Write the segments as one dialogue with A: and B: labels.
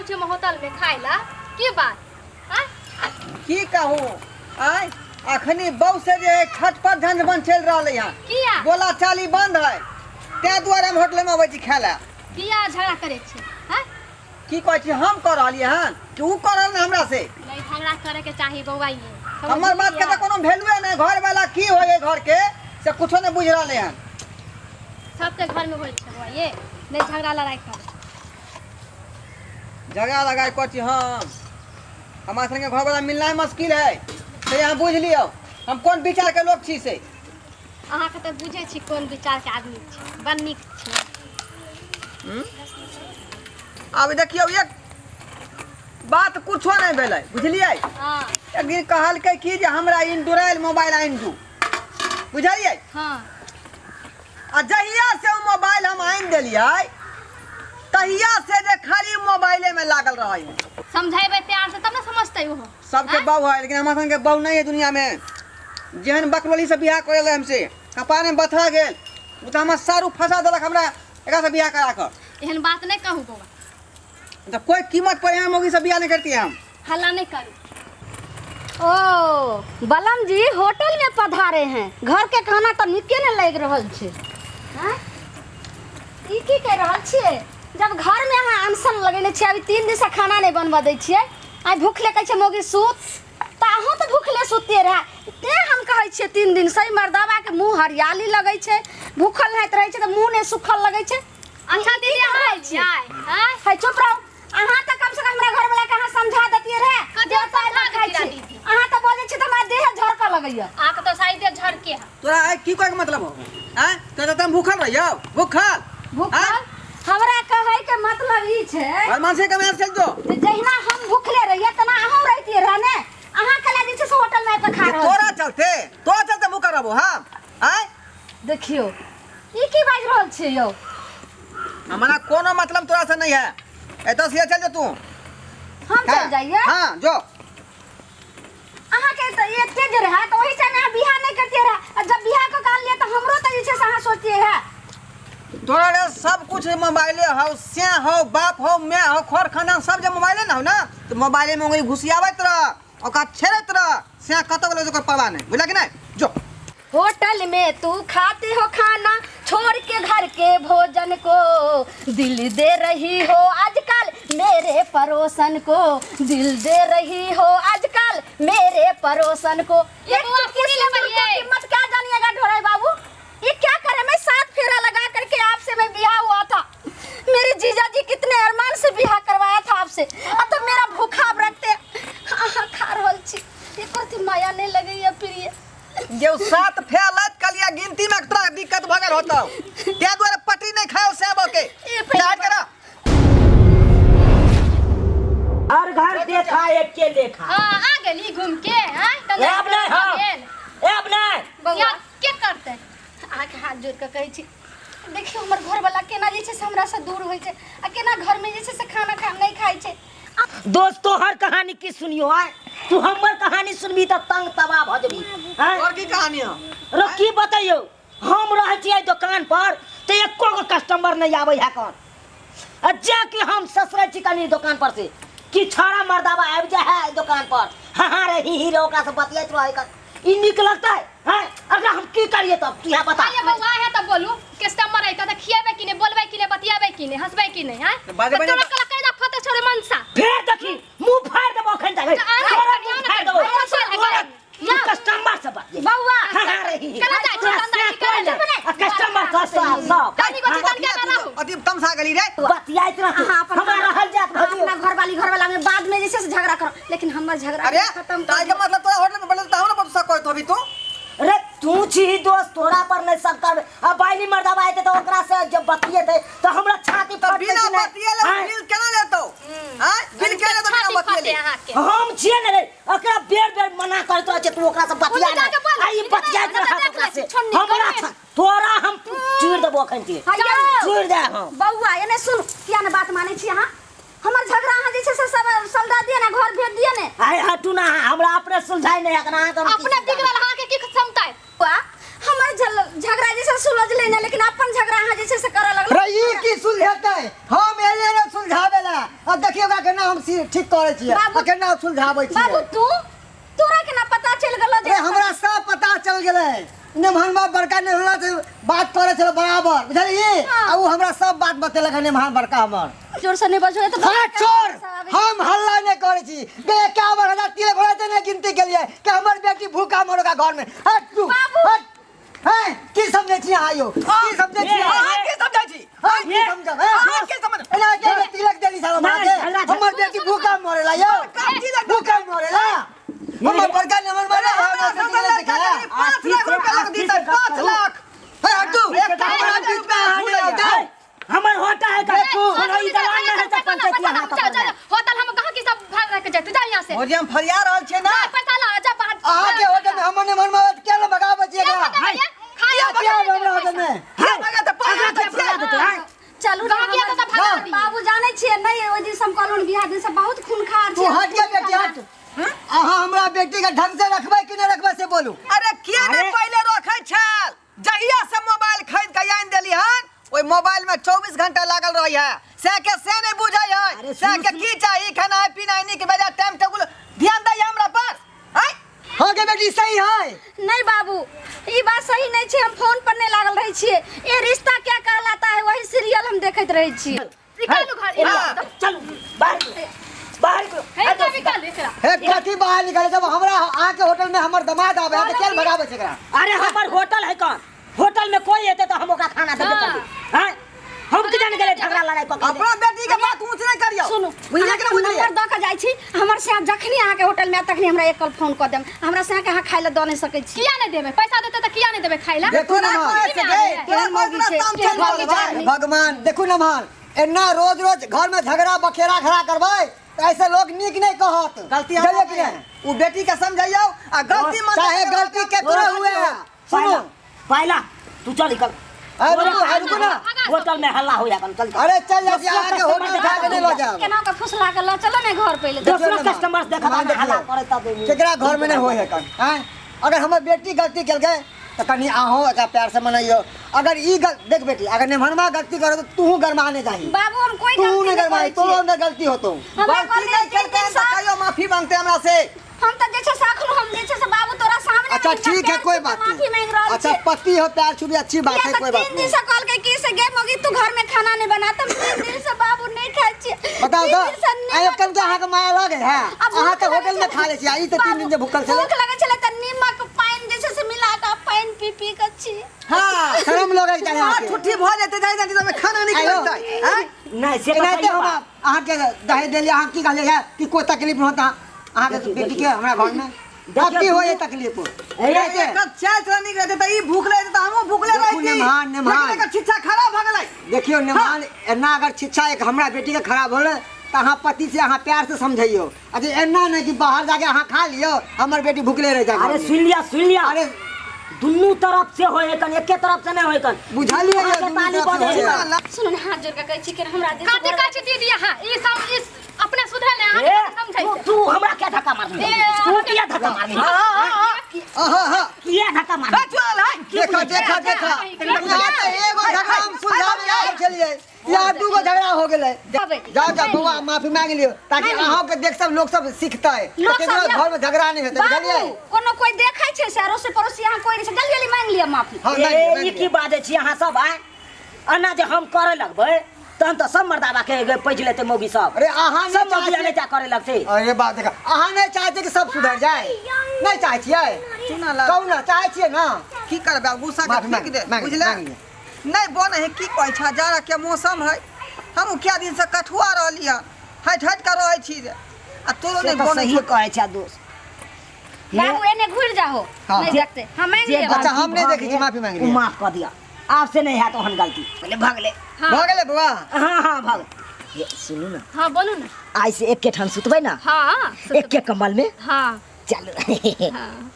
A: आबै छी हम होटल में खाय ला की बात हाँ?
B: की कहू आय अखनी बहु से जे छत पर झंझबन चलि रहलै हन।
A: किया?
B: बोला चाली बंद है, ताहि दुआरे हम होटल में अबै छी खाय लए।
A: किया झगड़ा करै छी? हाँ?
B: की कहै छी हम कऽ रहलियै हन कि उ कऽ रहल हमरा से?
A: नहीं झगड़ा करे के चाही बौआ, ये
B: हमर बात के तऽ कोनो वैल्यूए नहीं। घर वाला की होय घर के से कुछो नहीं बुझि रहलै हन।
A: सबके घर में होय छै बौआ, ये नहीं झगड़ा लड़ाई कर।
B: झगड़ा लड़ाई करै छी हम, हमारा संगे घर वाला मिलना मुश्किल है, से अहाँ बुझि लियौ हम कोन विचार के लोग छी से।
A: अहाँके तऽ बुझै छी कोन विचार के आदमी छी, बड़ नीक छी।
B: आब देखियौ एक बात कुछो नहीं भेलै, बुझलियै?
A: हाँ।
B: एक दिन कहलकै कि जे हमरा एंड्रॉयड मोबाइल आनि दू, बुझलियै?
A: हाँ।
B: आ जहिया से ओ मोबाइल हम आनि देलियै तहिया से जे खाली मोबाइले में लागल रहै।
A: समझेबै प्यार से तब ने समझतै ओहो।
B: सबके
A: हाँ?
B: बहु है, लेकिन हमरा संगे बहु नहीं है दुनिया में। जेहन बकलोली से बियाह करेलै हमसे, कपार में बथा गेल, ओ तऽ हमर सारू फंसा देलक हमरा एकरा से बियाह करा कऽ।
A: एहन बात नहीं कहू बौआ।
B: तो कोई कीमत पर यहाँ मौगी से बियाह नहीं करती हम।
A: हल्ला नहीं करू।
C: ओ बलम जी होटल में पधारे हैं, घर के खाना तो निके ने लग रहल छे। हाँ? ई की कह रहल छियै? जब घर में अहाँ अनशन लगेने छियै, अभी 3 दिन से खाना नहीं बनबऽ दै छियै, आइ भूखले कहै छै मौगी सुत, तऽ अहूँ तऽ भूखले सुतिए रहए। तें हम कहै छियै 3 दिन से मर्दाबा के मुँह हरियाली लगै छै, भूखल नहाइत रहै छै तऽ मुँह नहि सुखल लगै छै।
A: अच्छा
C: ई
A: दीदी,
C: की
A: अहाँ
C: कहै छियै?
A: आइ, आँय?
C: है, चुप रहू। अहाँ तऽ कम से कम हमरा घरवला के अहाँ समझा देतियै रहए।
A: कथी
C: जे
A: समझा
C: पाइ
A: देतियै
C: खाइ
A: रहए
C: छी।
A: दीदी?
C: अहाँ तऽ बजै छी तऽ हमरा देह झरकऽ लगैया।
A: अहाँके तऽ सारी देह झरके है।
B: तोरा आइ की कहैके मतलब हो? आँय? तोरा तऽ हम भूखल रहियौ, भूखल।
C: भूखल?
B: आँय?
C: हमरा कहै के मतलब ई छै
B: बदमाशी के मार चल जो।
C: जे जहिना हम भूखले रहियै तेना अहूँ रहितियै रहए ने। अहाँ कला जे छै से होटल में आबि कऽ खा
B: जे
C: रहल
B: तोरा
C: छी।
B: चलते, तोरा चलते भूखल रहबो हम। आँय?
C: देखियौ ई की बाजि रहल छियै यौ?
B: हमरा कोनो मतलब तोरा से नहीं है, एतऽ से चल जो तू।
C: हम चल जाइए?
B: हाँ, जो।
C: अहाँ के तऽ एते जे रहए तऽ ओहि टाइम अहाँ बियाह नहीं करतियै रहए, आ जब बियाह कऽ के आनलियै तऽ हमरो तऽ जे छै से अहाँ सोचतियै रहए।
B: तोरा रे सब कुछ मोबाइले हौ, से हौ, बाप हौ, my हौ, खर खानदान सब जे मोबाइले ने हौ ना, तऽ मोबाइले में उंगली घुसियाबैत रह, ओकरा छेड़ैत रह, से कतऽ गेलै ओकर परवाह नहीं, बुझलक कि नहीं? जो।
C: होटल में तू खाते हो खाना, छोड़ के घर के भोजन को, दिल दे रही हो आजकल मेरे पड़ोसन को, दिल दे रही हो आजकल मेरे पड़ोसन को।
A: ये
C: एक
A: बुआ
C: चुटकी
A: पूरी
C: सिंदूर
A: लगी
C: को
A: है।
C: कीमत क्या जानिएगा ढोराई बाबू? ये क्या करे, मैं 7 फेरा लगा करके आपसे मैं ब्याह हुआ था, मेरे जीजा जी कितने अरमान से ब्याह करवाया था आपसे, अब तो मेरा भूखा अब रखते हाँ हाँ खा रहल छी, एक और माया नहीं लगे है फिर ये।
B: जे उ 7 फेरा लैत कलिया गिनती में तोरा दिक्कत भऽ गेल होतौ, ताहि दुआरे पटरी नहीं खाओ सेब के।
C: ए पहिले
B: जाय करा।
D: हर घर देखा एक के लेखा।
A: हाँ, आ गेली घूम के, हाँ? तऽ
D: ए, अब नहीं, हाँ।
A: गेल।
D: ए, अब नहीं।
C: बौआ।
A: या, के करतै?
C: अहाँके हाथ जोड़ि कऽ कहै छी, देखियौ हमर घरवला केना जे छै से हमरासँ दूर होइ छै, आ केना घरमे जे छै से खाना नहीं खाइ छै।
D: दोस्त तोहर कहानी की सुनियो आय, तू हमर कहानी सुनबी तऽ तंग तबाह भऽ जेबी। आँय?
B: और की कहानी है?
D: रो की बतैयौ, हम रहै छियै दोकान पर तऽ एको गो कस्टमर नहीं आबै है कन, आ जा कि हम ससरै छी कनी दोकान पर से कि छौड़ा मर्दाबा आबि जाइ है दोकान पर, हाँ हाँ रे ही ही रे ओकरा से बतियाइत रहै कन, ई नीक लगतै? हैं? अगला हम की करिए तब तू यहाँ बता।
A: अरे बौआ है तब बोलू, कस्टमर अइतौ तऽ खिएबै कि नहि, बोलबै कि नहि, बतियाबै कि नहि, हँसबै कि नहि, हैं?
B: तऽ बाजबै
A: तऽ तोरा
B: नहि।
A: कला कैला फते छोड़े मनसा।
D: फेर देखी मुंह फाड़ देबो अखन तक।
A: तऽ आना,
D: तोरा
A: आना,
D: मुंह फाड़ देबो।
A: आना, आना,
D: तोरा
A: आना।
D: तू कस्टमर से बात।
C: बौआ।
D: हाँ, हाँ, रे, ही, ही।
A: केना जाइ छी?
D: तोरा
A: तंदा
D: से
A: की करै
D: कोइ
A: छै?
D: नहि। आ कस्टमर से सब, सब।
A: कनी गो चिकन के
B: तू
A: रहू।
B: अति तमसा गेली रे।
D: बतियाइत रहू।
C: अहाँ अपन
D: हमरा रहल जात
C: अहाँ
D: भजियो।
C: अपना घरवाली घरवाला में बाद में जे छै से झगड़ा करो, लेकिन हमर झगड़ा
B: अरे,
C: खत्म कर
B: ताई के
C: दियौ।
B: मतलब तोरा होटल में बैठल त हमरा पर गुस्सा करत होबी तू।
D: रे तू छी दोस्त, तोरा पर नहीं सब करबे। अब बाइली मर्दाबा आते तो ओकरा से जब बतियेते तो हमरा छाती
B: तो
D: फटतै
B: बिना
D: कि नहीं?
B: बतियेले
D: आँय?
B: बिल केना लेतौ? आँय? बिल केना लेतौ बिना
A: छाती
B: बतियेले?
A: फटे अहाँके।
D: हम छियै ने रे, ओकरा बेर बेर मना करैत रहै छै, तू ओकरा से बतिया
A: ओने जाके
D: नहि।
A: बोल,
D: आ ई
A: इधर
D: बतियाइत
A: इधर
D: रहत
A: देख
D: ओकरा
A: लै
D: से।
A: छी, छोन्नी
D: हमरा
A: कमे।
D: तोरा हम चीर देबो अखन के।
C: हैयौ।
D: चीर दे हम।
C: बौआ, एने सुन, किया ने बात मानै छी अहाँ? हमर झगड़ा अहाँ जे छै से सब सलटा दिअ ने, घर भेज दिअ ने।
D: आइ हटू ना, हमरा अपने सुलझाइ नहि अखन, अहाँ तऽ हम की
A: अपने
D: सुलझाबै?
A: बिगड़ल अहाँके की क्षमता है?
C: बौआ, हमर झगड़ा जैसे सुलझले ने, लेकिन अपन झगड़ा अहाँ जे छै से करऽ लगलो।
E: रे ई की सुलझेतै? हम एलियै रे सुलझाबै ला। अब देखियौ ओकरा केना हम ठीक करै छियै आ केना सुलझाबै छियै।
C: बाबू तू तोरा केना पता चलि गेलो जे
E: रे हमरा सब पता चल गेलै। नेमहन बड़का नेमहन से बात करै छलै बराबर, बुझलियै? आ उ हमरा सब बात बतेलक नेमहन बड़का हमर।
C: जोर से नहीं बजबै तऽ
E: हां छोड़, हम हल्ला नहीं करै छी। बे 51,000 तिलक होलै तऽ नहि गिनती केलियै कि हमर बेटी भूखा मरोगा घर में। हट तू हट। हैं की समझै छी अहाँ यौ? की समझै छी
B: अहाँ? की समझै छी
E: अहाँ? की समझब?
B: अहाँ की समझ
E: एना के तिलक देली साला हमरा के? हमर बेटी भूखा मरेला यौ, भूखा मरेला। हमर बड़का नेमहन मरे हमरा से तिलक देखा
B: 5 लाख रुपया लग दीतै, 5 लाख।
E: हे हटू, हमरा बीच में अहाँ नहीं आउ। जाओ
D: हमर होटल है का कोनो ई दलान में है त पंचायत यहाँ
A: चल होटल हम कहां की सब भाग रख जाय, तू जा यहां से।
B: भौजी हम फरिया रहल छियै ना।
A: पैसा ला जा बाहर।
E: अहाँ के होटल में हमर नेमहन मरे के ल भगाबै छियै एकरा?
A: खाया
E: किया हमरा होटल में?
B: भगा त 5 लाख।
C: चलू बाबू जानै छियै नहीं, ओहि दिन हम कहलहुँ बियाह दिन से बहुत खूनखार
E: तू
C: छै।
E: हट गे बेटी हट। अहाँ हमरा बेटी के ढंग से रखबै कि नहीं रखबै से बोलू।
B: अरे किया नहीं पहले रखै छल? जहिया से मोबाइल खरीद के आनि देली हन ओहि मोबाइल में 24 घंटा लागल रहै है। से के से नहीं बुझै है से के की चाही, खाना पीना नीक बेजा टाइम टेबुल ध्यान दै हमरा पर। हैं
E: हां के बेटी सही है।
C: नहीं बाबू ई बात सही नहीं छै, हम फोन पर नहीं लागल रहै छियै। ये रिश्ता क्या कहलाता है वही सीरियल हम देखैत रहै छियै।
A: निकालू घर,
D: चलू बाहर बाहर
A: हे निकाल एकरा।
E: हे कथी बाहर निकाले? जब हमरा अहाँ के होटल में हमर दमाद आबै त केल भगाबै छै एकरा?
D: अरे हमर होटल है कौन? होटल में कोई एते त हम ओकरा खाना देबे करबै। हैं हम की जाने गेलै झगड़ा लड़ाई क के।
B: अपना बेटी के बात ऊंच नहीं करियौ।
C: सुनू
B: बुझलियै कि ना बुझलियै?
C: नंबर द के जाइ छी, हमर से जखनी अहाँ के होटल में आयब तखनी हमरा एक कॉल फोन क देम। हमरा से अहाँ खाइ ला द नहीं सकै छी।
A: किया नहीं देबै? पैसा देते त किया नहीं देबै खाइ ला?
E: देखू ना भगवान, देखू ना मान एना रोज रोज घर में झगड़ा बखेरा खड़ा करबै ऐसे लोग नीक नहीं कहत।
B: गलती हम कि नहीं उ बेटी के समझाइयो आ गलती मत
E: चाहे गलती केकरो हुए। सुनो
D: पहला तू चल निकल।
E: अरे रुको ना,
D: होटल में हल्ला हो जाएगा। चल
E: अरे चल जा, अहाँ के होटल खा के नहीं ल जाओ।
C: केना के फुसला के ल चलो ने घर पहिले।
D: दोसरो कस्टमर देखत हल्ला करे तब
E: केकरा घर में नहीं होय है कन। हैं अगर हमर बेटी गलती केलकै त कनी आहो एकरा प्यार से मनैयो। अगर ई देख बेटी, अगर नेमहनमा गलती करो तो तू गरमाने जाही।
C: बाबू हम कोई गलती
E: तू नहीं गरमाई तो अंदर गलती होतो।
B: गलती नहीं केलकै त कहियो माफी मांगते हमरा से।
C: हम त जे छै से अखनो हम जे छै से बाबू तोरा सामने।
E: अच्छा ठीक है कोई बात नहीं। अच्छा पति हो प्यार छुबी अच्छी बात है, कोई बात नहीं।
C: 3 दिन से कहलकै कि से गे मगी तू घर में खाना नहीं बना, त 3 दिन से बाबू नहीं खाइ छी।
E: बताओ त आइ कल के अहाँ के माया लगे है? अहाँ त होटल में खा ले छी, ई त 3 दिन से भूखल छले।
C: भूख लगे छले त नीमक पानि जे छै से मिला के पानि पी पी के छी।
E: हां शर्म लगे चाहे अहाँ के।
B: छुट्टी भ जेतै जाय जाय त खाना नहीं लगतै। हैं
D: नहीं से
E: एनाहिते हम अहाँ के दहेज देलियै, अहाँ की कहलियै है कि कोई तकलीफ न होता अहाँ के बेटी के हमरा घर में अब की होय तकलीफ?
B: एकर चाल चलन नीक रहतै त ई भूखले रहतै त हमहूँ भूखले रहती।
E: नेमहान नेमहान
B: लेकिन एकर शिक्षा खराब भ गेलै।
E: देखियौ नेमहान एना अगर शिक्षा एक हमरा बेटी के खराब होलै त अहाँ पति से अहाँ प्यार से समझैयौ। अच्छा एना नहीं कि बाहर जाके अहाँ खा लियौ हमर बेटी भूखले रह जाए।
D: अरे सुन लिया सुन लिया,
E: अरे
D: दुनू तरफ से होय कन, एके तरफ से नहीं होय कन।
E: बुझलियै?
D: ताली बजे
C: सुनू ने हाथ जोड़ के कहै छी कि हमरा दे
A: कथि कहै छी दीदी अहाँ? ई सब इस अपने सुधरल है, अहाँ समझै
D: तू तू हमरा क्या धक्का मारली? तू किया धक्का मारली?
E: हां हां
D: किया धक्का मारली?
B: चल है
E: देखा देखा देखा, यहाँ त एगो झगड़ा हम सुलझाबै आयल छलियै, यहाँ दूगो झगड़ा हो गेलै। जाओ जाओ बौआ माफी मांग लियौ ताकि अहाँ के देख सब लोग सब सीखतै, केकरो घर में झगड़ा नहीं हेतै। बुझलियै?
C: कोनो कोई देखै छै से अड़ोसी पड़ोसी यहाँ कोई नहीं छै, जल्दी जल्दी मांग लिअ माफी।
E: हां
D: ई की बाजै छी अहाँ सब? आय एना जे हम करे लगबै तहन त सब मर्दाबा के पैच लेतै मौगी सब।
E: अरे अहाँ
D: सब मौगी नहि चा करे लगतै।
E: अरे बात देखा, अहाँ नहीं चाहै कि सब सुधर जाए? नहीं चाहै छियै? कहू ना चाहै छियै ना?
B: की करबै गुस्सा के फेंक दे, बुझले? नहीं बन है की कहै छ, जाड़ा के मौसम है, हम क्या दिन से कठुआ रहली हन, हट हट के रहै छी जे आ तोरो नहीं बनै।
D: सही कहै छ दोस्त।
C: बाबू एने घुर जाहो नहीं देखते हम मांग लिअ।
E: अच्छा हम नहीं देखै छी, माफी मांग लिअ।
D: माफ क दिया, आपसे नहीं है तो हम गलती। पहले भाग ले।
A: हाँ।
E: भाग ले बुआ।
D: हाँ हाँ भाग। ये सुनू ना।
A: हाँ बोलू ना।
D: आज से एक के ठाम सुतबै ना।
A: हाँ
D: एक के कम्बल में।
A: हाँ
D: चलो।
A: हाँ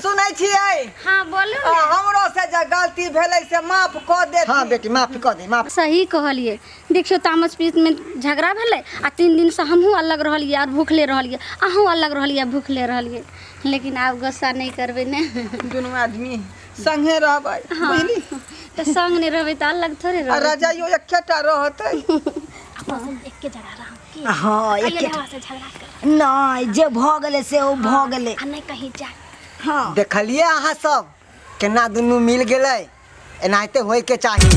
B: सुनै छियै?
C: हाँ बोलू ना।
B: हमरो से जे गलती भेलै से माफ क दे।
E: हाँ बेटी माफ क दे, माफ।
C: सही कहलिए। देखियो तामस पीत में झगड़ा भेलै आ 3 दिन से हमहूँ अलग रहलियै और भूखले रहलियै, अहूँ अलग रहलियै भूखले रहलियै, लेकिन आब गुस्सा नहीं करबै ने
B: दुनू आदमी। संगे रहबै, बुझली?
C: तऽ संग नहि रहबै तऽ अलग थोड़े
B: आ
C: रहबै।
B: रजाइयो एकेटा रहतै।
A: आपस में एके जगह रहम की?
D: हाँ,
A: कहियो
D: एके।
A: नहीं हमरा से झगड़ा कर।
D: नहि, जे भऽ गेलै से ओ भऽ गेलै।
A: आ नहीं कहीं जाए।
D: हाँ।
E: देखलियै अहाँ सब केना दुनू मिल गेलै? एनाहिते होइके चाही।